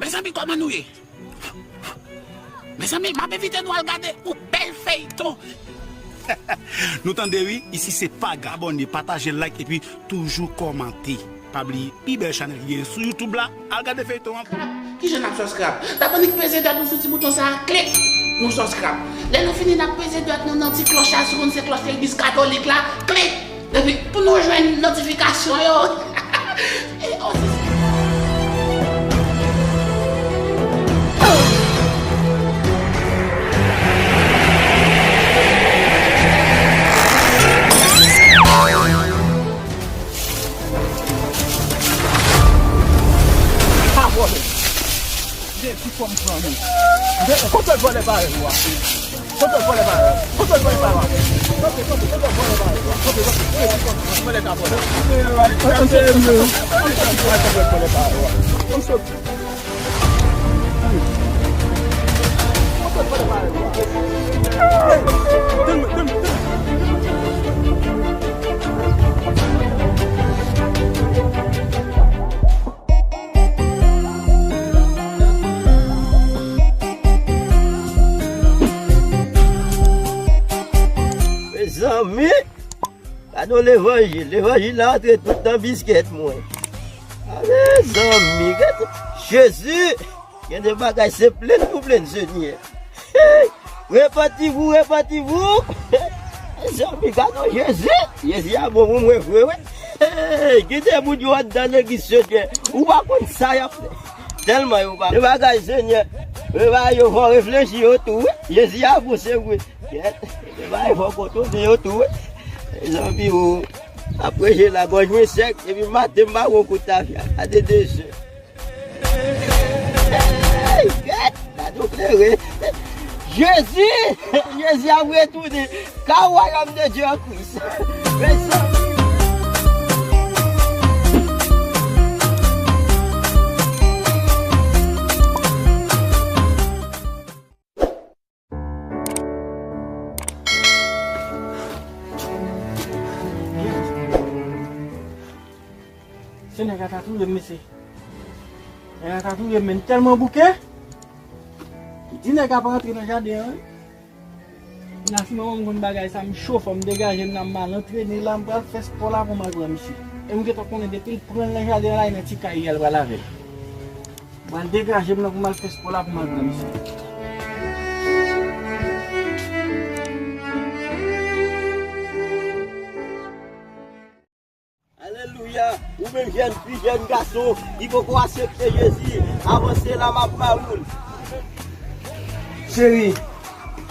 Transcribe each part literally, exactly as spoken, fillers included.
Mezanmi, kòman nou ye? Mezanmi, m ap envite nou al gade yon bèl feyton. Nou tande wi, isi se Paga. Abòne, pataje, like epi toujou kòmante. Pa bliye, pi bèl chanèl ki genyen sou YouTube la, al gade feyton an. Kijan n ap subscribe? Dabò n peze dwèt nou sou ti bouton sa a, klik, nou subscribe. Lè nou fini, n ap peze dwèt nou nan ti klòch la, si w konn se klòch legliz katolik la, klik. Epi, pou nou jwenn notifikasyon yo. E, o, si, si. Pa vòlè. Jezi, fò m pran nou. Kote vòlè parèy ou a? Kote vòlè parèy ou a? Kote vòlè parèy ou a? Kote, kote, kote vòlè parèy ou a? Kote, kote, kote vòlè ka vòlè? Kote vòlè parèy ou a? Mezanmi, gade yon levanjil. Levanjil la antre tout nan biskèt mwen. A, mezanmi, gade. Jezi, gen de bagay se plenn pou plenn, Senyè. Hey! Repanti vou, repanti vou. Mezanmi, gade yon Jezi. Jezi a bon pou mwen vre, wi. Hey, gen de moun yo anndan legliz, Senyè. Ou pa konn sa y ap fè. Tèlman yo pa. Gen bagay, Senyè. Yo pa, yo fò reflechi yo tou, wi. Jezi a bon, se vre. Kèt, se pa efò kontwole yo tou, wi. Zanmi, o, apre je la, gòj mwen sèk, epi maten m pa gon kout tafya. Gade de je. Hey, kèt, gade w klere. Jezi, Jezi ap retounen. Ka wayòm de Dye an Kris. Mezanmi. Se nèg la ta touye m, mesye. Nèg la ta touye m, men tèlman bouke. Di nèg la pa rantre nan jaden an, wi. La, si manman m konn bagay sa, m cho, fò m degaje m la, m al antrene la, m pral fè spò la pou m al pran misye. E m gentan konnen depi l pran l nan jaden an la, e nan ti kay li al pral avè l. Mwen degaje m nan pou m al fè spò la pou m al pran misye. Alelouya! Ou menm jèn fi, jèn gason ki poko aksepte Jezi, avanse la, m ap ba ou l. Cheri,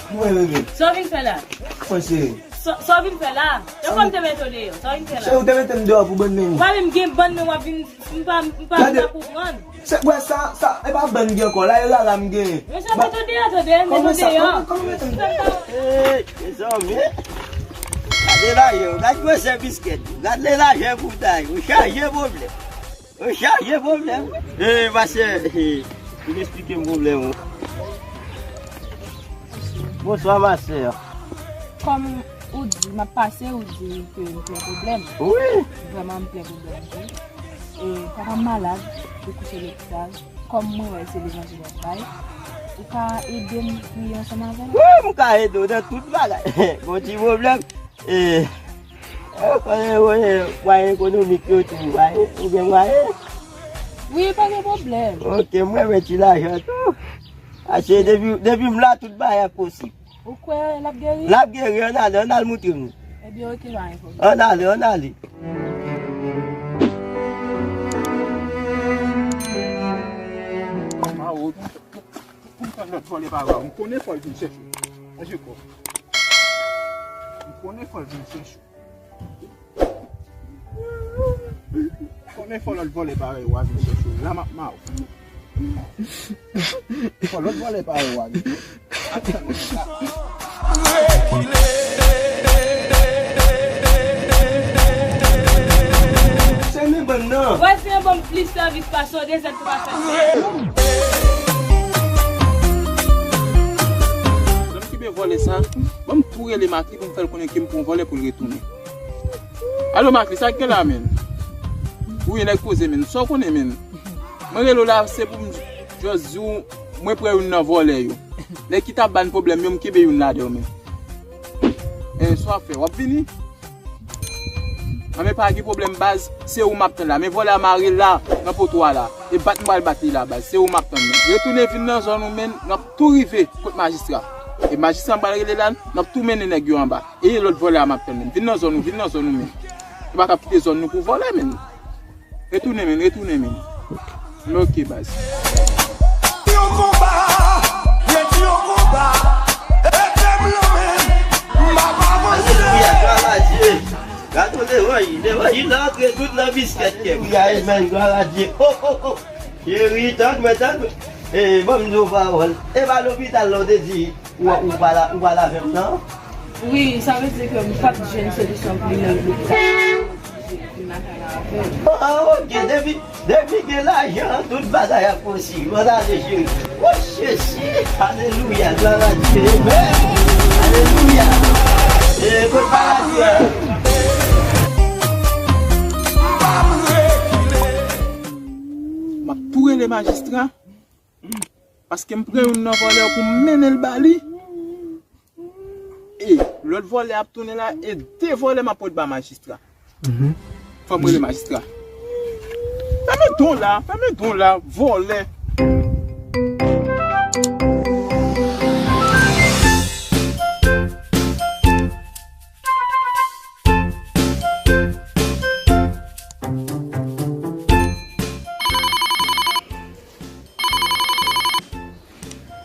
kouman bebe? Sa w vin fè la? Kouman cheri? Sa, sa w vin fè la? Yo fè m te mete w deyò. Sa w vin fè la? Cheri, ou te mete m deyò pou bann men. Ou pa menm gen bann men w ap vin, m pa, m pa, m pa konprann. Se, wè, sa, sa, e pa bann gen ankò. La, e lala m genyen. Mesye, mete w deyò, tande, mete w deyò. Kòman sa? Kòman, kòman mete m deyò? Ey, mezanmi. Gade lajè, gade gwosè biskèt. Gade lajè boutay. Ou chaje pwoblèm. Ou chaje pwoblèm. Ey, masè, ey, vin eksplike m pwoblèm ou. Bonswa, masè. Kòm ou di, m ap pase, ou di ke m plen pwoblèm. Wi. Vrèman, m plen pwoblèm tou. E, papa m malad, li kouche lopital. Kòm mwen wè se levanjil w ap bay, ou ka ede m priye ansanm avè l? Wi, m ka ede w nan tout bagay. Gon ti pwoblèm. E, e, konnen, konnen, mwayen ekonomik yo tou, mwayen, ou gen mwayen? Wi, pa gen pwoblèm. Ok, m renmen ti lajan tou. Paske depi, depi m la, tout bagay ap posib. Ou kwè l ap geri? L ap geri, ann ale, ann al moutre m li. Ebyen, ok, pa gen pwoblèm. Ann ale, ann ale. Mawo, pou m tann lòt vòlè pa wè, m konnen fò l vin chèche w. Chèche kò. M konnen fò l vin chèche w. Konnen fò lòt vòlè parèy ou a vin chèche w. La m ap ma w. Fò lòt vòlè parèy ou a vin. Se men bann nan. Wè, se yon banm plis sèvis pase yon dezèd pou pa fè. Lè m kenbe vòlè sa, ban m tou rele Matri pou m fè l konnen ke m pran vòlè pou l retounen. Alo, Matri, sa k gen la, menn? Wi, nèg poze, menn. Sa w konnen, menn? Mwen rele w la, se pou m, Jòs di w, mwen pran youn nan vòlè yo. Nèg ki t ap ba n pwoblèm yo, m kenbe youn ladan yo menm. E sa w ap fè, w ap vini? Anben pa gen pwoblèm baz, se ou m ap tann la. Men vòlè a mare la, nan poto a la. E bat m pral bat li la baz, se ou m ap tann menm. Retounen vin nan zòn ou menm, n ap tou rive kot majistra. E majistra m pral rele la, n ap tou mennen nèg yo anba. E lòt vòlè a m ap tann menm. Vin nan zòn ou, vin nan zòn ou menm. Ou pa ka kite zòn nou pou vòlè menm. Retounen menm, retounen menm. Men ok baz. Yon konba, yon konba. Ede m lan men, m ap avanse. Alelouya, glwa a Dye. Gade yon levanjil, levanjil la antre tout nan biskèt kè m. Alelouya, amen, glwa a Dye. Oh, oh, oh. Cheri, tann mwen, tann mwen. E, ban m di w pawòl. E pa lopital la w te di ou, ou pa la, ou pa la avè m nan? Wi, sa vle di ke m p ap jwenn solisyon pou li nan lopital. Ah, ok, depi, depi gen lajan, tout bagay ap posib. Mwen ta de cheri. Oh, Jezi, alelouya, glwa a Dye, amen. Alelouya. E, kot paradis la? M ap tou rele majistra. Paske m pran youn nan vòlè yo pou m mennen l ba li. E lòt vòlè ap tounen la, e de vòlè m ap pot ba majistra. Fò m rele majistra. Fèmen don la, fèmen don la, vòlè.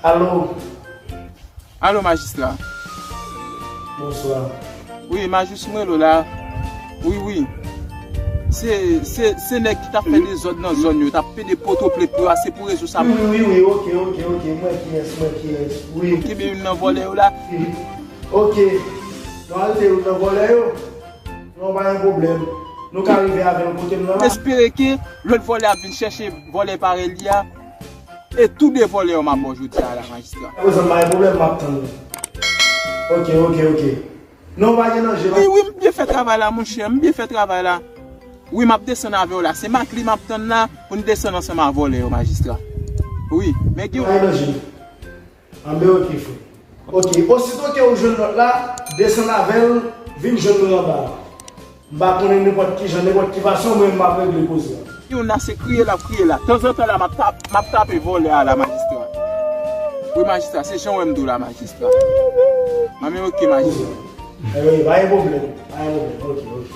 Alo. Alo, majistra. Bonswa. Wi, majis mwen lo la. Wi, wi. Se, se, se nèg ki t ap fè dezòd nan zòn yo, t ap pede poto plent yo a, se pou rezon sa. Wi, wi, wi, ok, ok, ok. Mwen kiyès, mwen kiyès. Wi. Kenbe youn nan vòlè yo la. Wi. Ok. Nou arete youn nan vòlè yo. Non, pa gen pwoblèm. Nou ka rive avè l kote m nan la. M espere ke lòt vòlè ap vin chèche vòlè parèy li a. E tou de vòlè yo m ap ba w jodi a la, majistra. Prezan, pa gen pwoblèm, m ap tann ou. Ok, ok, ok. Non, pa gen danje, non. Wi, wi, m byen fè travay la, monchè, m byen fè travay la. Wi, m ap desann avè w la. Se Makli m ap tann la pou n desann ansanm a vòlè yo, majistra. Wi, men gen. Pa gen danje. Anben, ok, frè. Ok, osito ke ou jwenn lòt la, desann avè l, vin jwenn nou anba a. M pa konnen nenpòt ki jan, nenpòt ki fason, mwen, m ap regle koze a. Youn la, se kriye l ap kriye la. Tanzantan la, m ap tap-, m ap tape vòlè a la, majistra. Wi, majistra, se jan w wè m di w la, majistra. Anben, ok, majistra. Anben, pa gen pwoblèm, pa gen pwoblèm, ok, ok.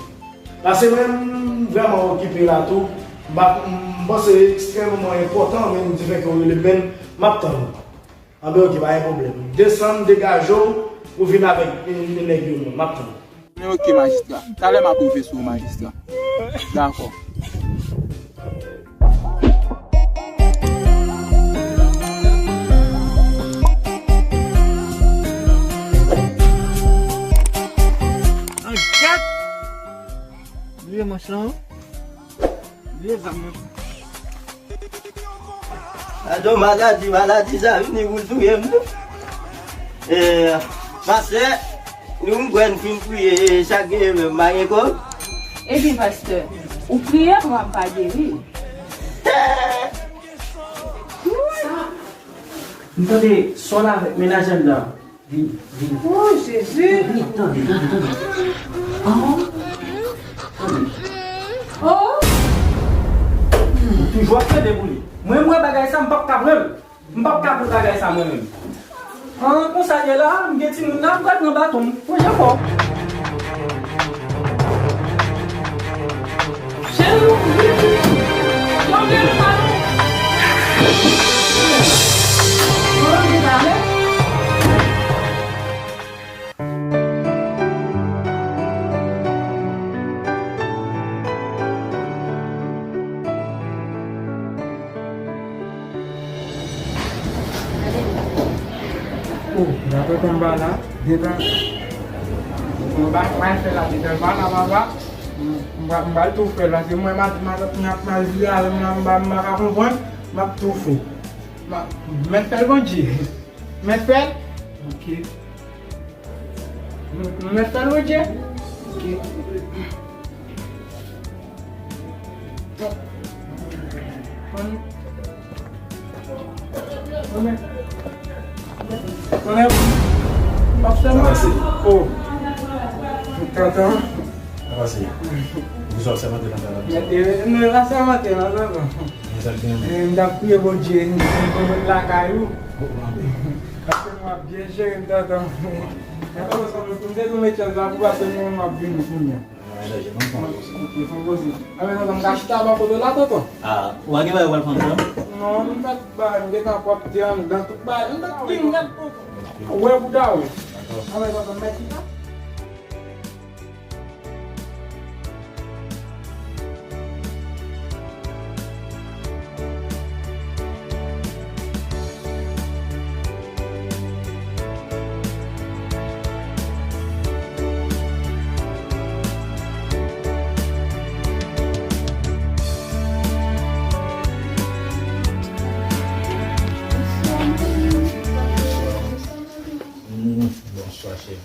Paske mwen, m vrèman okipe la tou. M pa, m panse ekstrèmman enpòtan, menm difè ke w rele m, men m ap tann ou. Anben, ok, pa gen pwoblèm. Desann, degaje w, ou vin avèk, e, e, nèg yo, non. M ap tann. Men ok, majistra. Talè m ap rive sou ou, majistra. Dakò. An gad! Bliye manch lan, wi. Bliye zam nan. Gade yon maladi, maladi sa vini pou l touye m tou. E, pastè, nou m kwè n fin priye, sa k genyen menm, pa gen kòb? Ebyen, pastè, ou priye pou m pa geri. M tande sòl avèk mennaj anndan. Vini, vini. Oh, Jezi! Vini, tande, tande, tande. Oh! Tande. Oh! M toujou ap plede pou li. Mwen, m wè bagay sa, m p ap ka pran l. M p ap ka pran bagay sa, mwen menm. Ah, konsa ye la, m gen timoun la, m pral pran baton m. Mwen, jan fò. Oh, dapre konba la, detan. Konba, mwen fè la detan pa la, papa. M, m, m pral tou fè l, paske mwen, matant m ap mal vire avè m la, m pa, m pa ka konprann, m ap tou fè. M ap, mèt fè l, Bondye. Mèt fè l? Ok. M, m mèt fè l, Bondye? Ok. Bon. Bon. Konnen, konnen, w ap sèmante. Oh. Tonton. Sa pase? Ou bezwen sèmante nan kay la? Mèt, e, nou pa sèmante, non, tonton. Men sa k gen? E, m t ap priye Bondye, m te konn lakay ou. Paske nou ap byen jere m, tonton. M te tou met chans la pou pase nou, m ap vini kounye a. Ah, lè jè, ban m fè yon poze. Ok, fè yon poze. A, men tonton, m ka chita bò kote w la, tonton? Ah, ou pa gen bagay ou pral fè ankò? Non, m fèk ba, m gentan pwòpte anndan, tout bagay, m t ap vin gad tonton. Ou wè bouda ou. Dakò. A, men tonton, m mèt chita? Bonswa, cheri.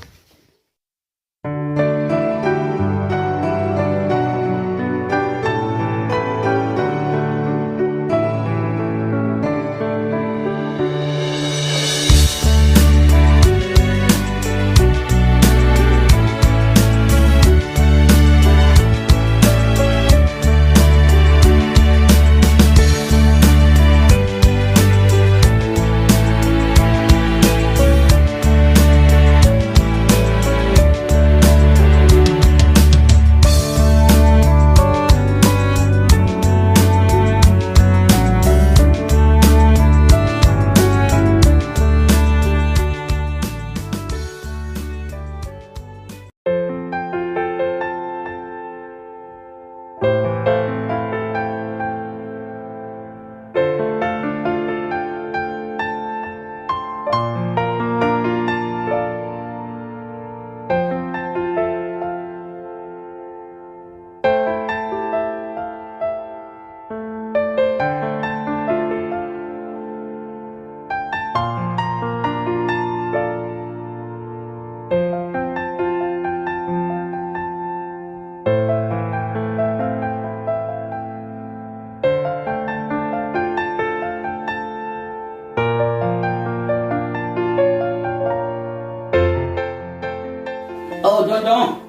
Oh, Dondon!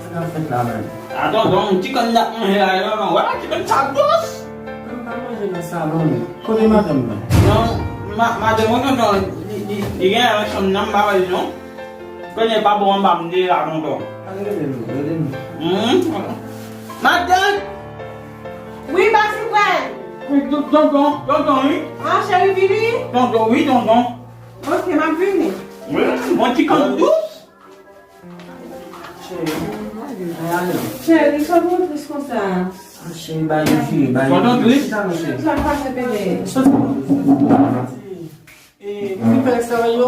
Sa k ap fèt la menm? A, Dondon, ti kann n ap manje la, Dondon. Wè, ti kann sa dous. M pa manje nan salon, non. Kote madanm nan? Non, ma-, madanm mwen, Dondon, li, li, li gen yon chanm nan, m pa wè li, non. Konnen pa bon anba m de la, Dondon. Ale rele l, rele l. Hmm? Madanm! Wi, Basibwèl! Wi, Dondon, Dondon, wi. Ah, cheri, vini? Dondon, wi, Dondon. Ok, m ap vini. Wi, yon ti kann dous. Cheri, cheri, sa pou w tris konsa? Ah, cheri, ba yo jire, ba yo jire. Chita non, cheri. Sa k pase, bebe? Soti. E, ou fin fè lèksèvay yo?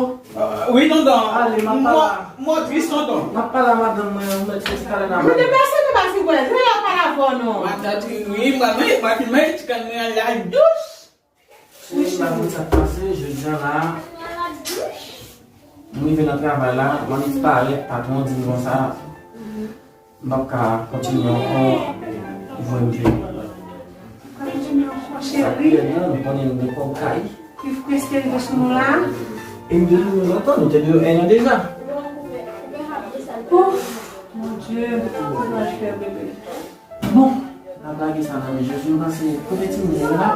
Wi, tonton. Ale, m ap pale. Mwen tris, tonton. M ap pale a madanm mwen, ou mèt soti talè nan. Mwen te pèse nou pase wè, jwe la pa la vò non. Matant, wi, mwen, mwen, mwen, mwen, ti kann mwen la dous. Cheri, m pa konn sa k pase, jodi a la, m rive nan travay la, m ap disparèt, patwon di m konsa, m p ap ka kontinye ankò, voye m vini. Pa kontinye ankò, cheri. Sa k pi rèd la, nou konnen nou gen kòb kay. Ki frèske rive sou nou la? E m te di nou lontan, nou te di nou en an deja. Ouf, mon Dieu, kouraj, bebe. Bon, n ap lage sa nan men Jezi, m panse kote timoun yo la.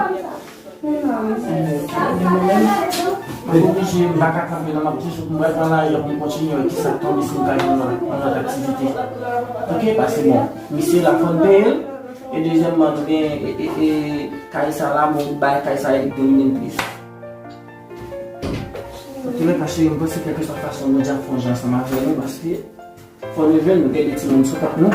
Mwen oblije, m pa ka kanpe la, m ap toujou, m pral pran lari an pou m kontinye wè kisa k tonbe si m ka jwenn yon lòt aktivite. Ok, paske bon, misye la fò n peye l, e dezyèmman, nou gen, e, e, e, kay sa la, bon, bay kay sa, e domine n plis. Antoulèka, cheri, m panse kèlkeswa fason, Bondye ap fè yon jan ansanm avè nou, paske fò nou jwenn, nou gen de timoun sou kont nou.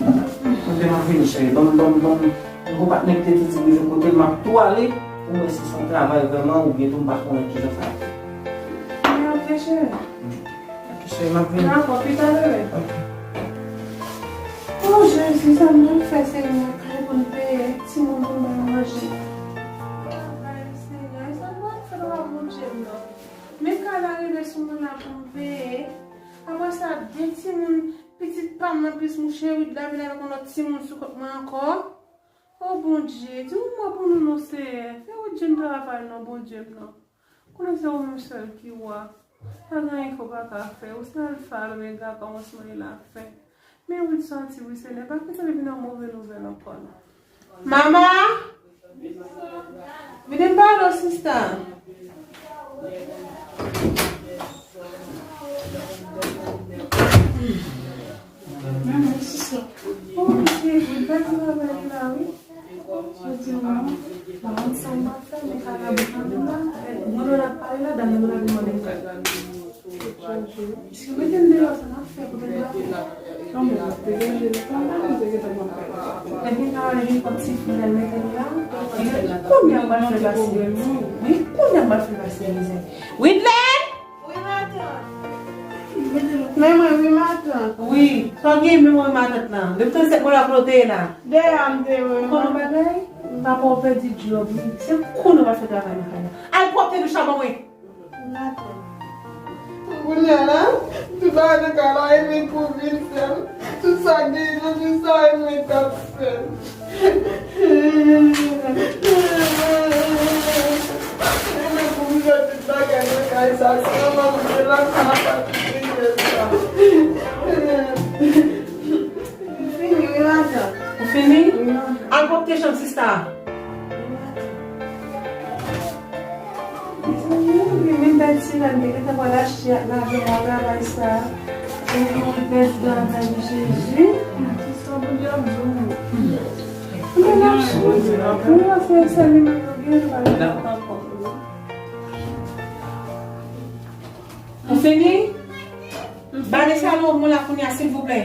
Ok, m ap vini, cheri. Ban m, ban m, ban m. Yon patnè ki te toujou rive kote l, m ap tou ale pou m wè si se yon travay vrèman oubyen tou m pa konnen kijan sa ap fèt. Ok, cheri. Ok, cheri, m ap vini. Dakò, pi talè. Ok. Oh, Jezi, sa m ap fè, se yon kay pou n peye, timoun pou n bay manje. Travay, Senyè, sa m ap fè, papa Bondye m nan. Men kay la rive sou mwen la pou m peye. Apre sa, de timoun, pitit pa m nan plis mouche Wid la vin avèk yon lòt timoun sou kont mwen ankò. O Bondye. Bondye, di yon mo pou nou non, Seyè. Fè Widjenn travay non, Bondye m nan. Konnen se ou menm sèl ki wa. Pa gen anyen ke w pa ka fè. Ou se Alfa, Omega, kòmansman e lafen. Men Wid sòti wi, Senyè. Pa kite l vin an move nouvèl ankò non. Mama! Vini m pale w, sista. Mama, sista. Oh, Wid, Wid pa travay la, wi. Jodi a, mwen, mwen ansanm m ap fè, men ka la bouch mwen la, mwen la pale la, dam nan la vin mande m kay. Si w mete m deyò, sa m ap fè pou m ap fè. Kòman w te genyen, kòman w te genyen, kòman w te genyen. Epi, nan yon ti fi, lè l mete l la, epi kounye a m pral fè l pase. Wi, kounye a m pral fè l pase mizè. Widlèn! Wi, matant. Men mwen, wi, matant. Wi, sa w gen men mwen, matant lan. Depi tan sèt mwen la flote la. Deyò a m te ye, wi. Ou konn yon bagay? Papa w pèdi djòb li. Se kounye w pral fè travay nan kay la. Al pwòpte douch la ban mwen. Wi, matant. Kounye a la, tout bagay nan kay la, e vin pou vin fè m. Tout sa genyen nan vi sa, e mwen k ap fè l. Mwen pou m jwenn tout bagay nan kay sa, sèlman m te la sa, pa tout rive sa. M fini, wi, matant. Ou fini? Wi, matant. Al pwòpte chanm, sista. Wi, matant. Mezanmi, men bèl ti nèg, li gentan pral achte ak lave mwa travay sa. Epi ou pèdi travay, Jezi. Se sa Bondye ap di w. Mwen ap chanje. Mwen ap fè sèl li menm yo gen, li pa gen ankò. Ou fini? Bale sa lòv mwen la kounye a, silvouplè.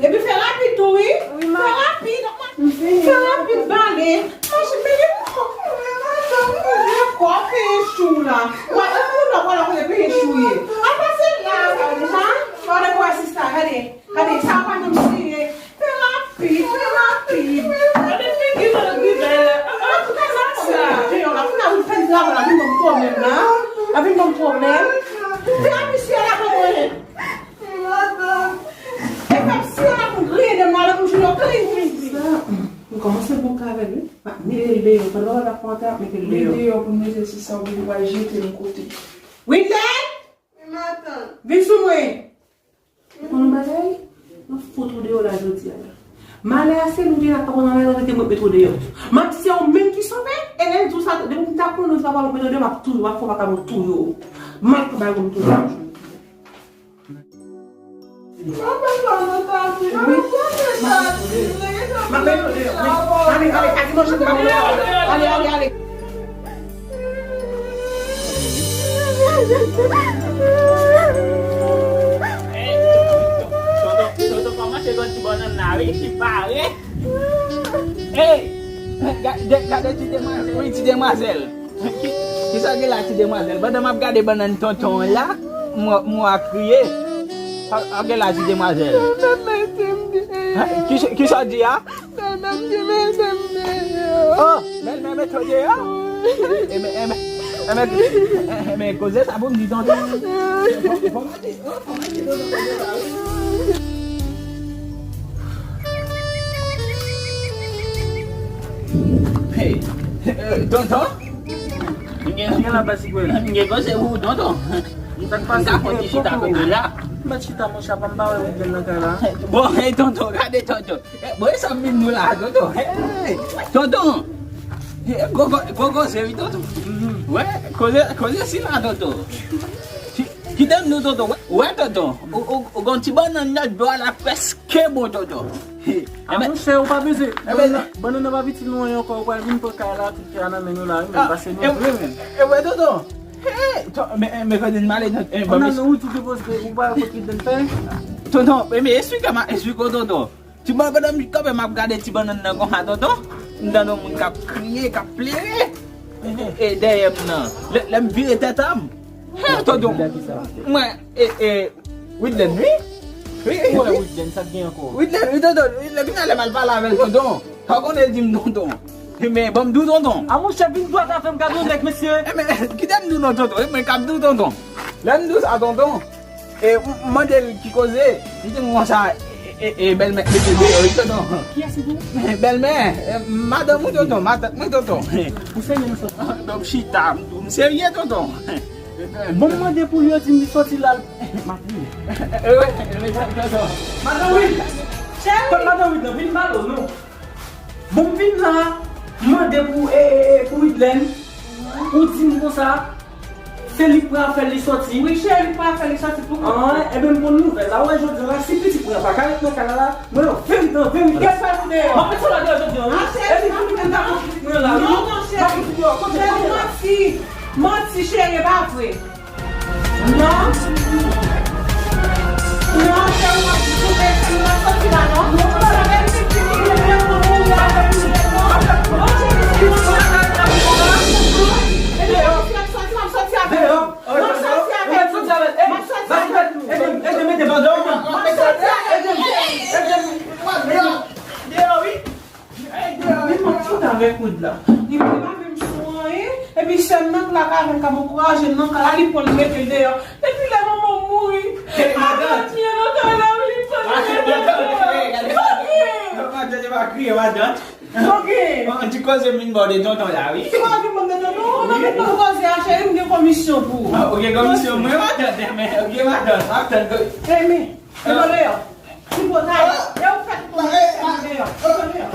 Epi fè rapid tou, wi. Wi, ma. Fè rapid. M fini. Fè rapid, bale. Manje, men gen kòk. Wi, matant. Gen kòk, peye chou la. Wè, e pou nou wè la kote peye chou ye. Al pase la, sa deja. Gade kwa sista, gade. Gade, sa pa menm siye. Fè rapid, fè rapid. Gade figi nan rive. An tou ka sa, sa. Deyò la, kounye a ou fè travay la, vin ban m pwoblèm la. A vin ban m pwoblèm. Fè rapid, siye la ban mwen. E fè m siye la pou griye de mal pou joun yo klin, klin, klin. Sa, m kòmanse bouke avè l, wi. M ap mete l deyò. Pandan w ap fè antre, m ap mete l deyò. Mete deyò pou m mete si sa oubyen li pral jete m kote. Widlèn! Wi, matant. Vin sou mwen. Ou konn yon bagay? M ap fout ou deyò la jodi a la. Malè a se nou ki la pa konn anlè rete mwen met ou deyò. M ap di se ou menm ki sove, e lè l di w sa, depi m ta konnen w di papa m met ou deyò, m ap touye w, m ap fè w pa ka mwen touye w. M ap bay ou m touye w. Wi. M ap met ou deyò. Wi. Ale, ale, ale, ale, ale. Hey, tonton, tonton kòmanse gòt ti bannann la, wi, ki pare. Hey, gade, gade ti demwazèl, wi, ti demwazèl. Ki, kisa gen la, ti demwazèl? Pandan m ap gade bannann tonton an la, m wè, m wè w ap kriye. Sa, sa gen la, ti demwazèl? Kisa, kisa w di a? Bèlmè m ki mete m deyò. Oh, bèlmè mete w deyò? Wi. E men, e men, e men, e men, koze sa pou m di tonton. Fò m di, oh, fò m di tonton koze sa, wi. Hey, eh, tonton? M gen, m gen la basi kwe. M gen koze pou ou, tonton. M ta pase m ka fè ti chita kote la. M pa chita, monchè, pa m pa wè ou gen nan kay la. Bon, hey, tonton, gade, tonton. Eh, bon, e sa m vin nou la, tonton. Hey, tonton. Eh, gwo, gwo, gwo koze, wi, tonton. Wè, koze, koze sila, tonton. Ki, kite m nou, tonton. Wè, wè, tonton. Ou, ou, ou gon ti bannann nan dò a la prèske bon, tonton. Hey, a, monchè, ou pa bezwen. Bannann nan, bannann nan pa vin ti lwen ankò, ou pral vin pran kay la, tout kay la nan men nou la, wi, men pase nou vre, men. E, wè, tonton. Hey, ton, men, men, kote n ale, tonton. Ou nan wout ou depoze, ou pa wè kot ki te fè? Tonton, men, men, esplike m, esplike w, tonton. Ti bò pandan m kanpe m ap gade ti bannann nan konsa, tonton. M tande yon moun k ap kriye, k ap plere. E dèyè m nan. Lè, lè m vire tèt a m. Hen, tonton. Mwen, e, e, Widlèn, wi. Wi, wi, wi. Widlèn, sa k gen ankò? Widlèn, wi, tonton. Widlèn, vin alè m al pale avè l, tonton. Sa w konnen l di m tonton. Men ban m di w, tonton. A monchè, vin dwat avè m, gade yon nèg, mesye. E men, kite m di w non, tonton. E men, k ap di w, tonton. Lè m di w sa, tonton. E, m mande l ki koze, li di m konsa, e, E, e, bèlmè, mete deyò, wi, tonton. Kiyès se pou? Bèlmè, e, madanm ou, tonton, matant mwen, tonton. Ou serye, mesye? Donk, chita, m serye, tonton. Bon, m mande pou yo di m li soti la. M ap vini. E, wi, e, wi, tonton. Madanm Wid. Cheri. Madanm Wid, non, vin malo, non. Bon, m vin la, m mande pou, e, e, e, pou Widlèn, ou di m konsa, se li k pral fè li sòti. Wi, cheri, li k pral fè li sòti pou kont li. Ah, ebyen, m konn nouvèl la. Wè, jodi a la, si pitit mwen pa ka ret nan kay la, la, mwen, an verite, an verite. Kè fè nou deyò. M ap met sou la deyò jodi a, wi. Ah, cheri, epi pou nou ta pou pitit mwen la, wi. Non, non, cheri. M ap met sou deyò, kote, kote la? Manti. Manti, cheri, e pa vre. Non. Non, cheri, w ap di sou tè, cheri, w ap sòti la, non. Non, non, non, non, non, non, non, non, non, cheri, si w ap sòti, w ap sòti avè l. Deyò. W ap sòti avè l. Deyò. W ap sòti avè l. W ap sòti avè l. Ey, m ap sòti avè l. Ede m, ede m, ede m, ede m. M ap sòti avè l. Ede m, ede m. Deyò, wi. Li mwen tout avèk Wid la. Li pa menm sou anyen. Epi sè m nan k la ka vin k ap ankouraje l nan kay la, li pran l mete l deyò. Epi lè manman m mouri, matant li nan kay la, wi, li pran l mete l deyò. Matant, pa kriye, matant. Ok. An ti koze m vin ba w de tonton la, wi. Ou pa vin ba m de tonton? Ou pa vin ba m koze a, cheri, m gen komisyon pou ou. Ah, ou gen komisyon, mwen, matant, men, ok, matant, matant. Emi, li pran l deyò. Li pran l deyò. E ou fèt pou mwen, li pran l deyò. Li pran l deyò.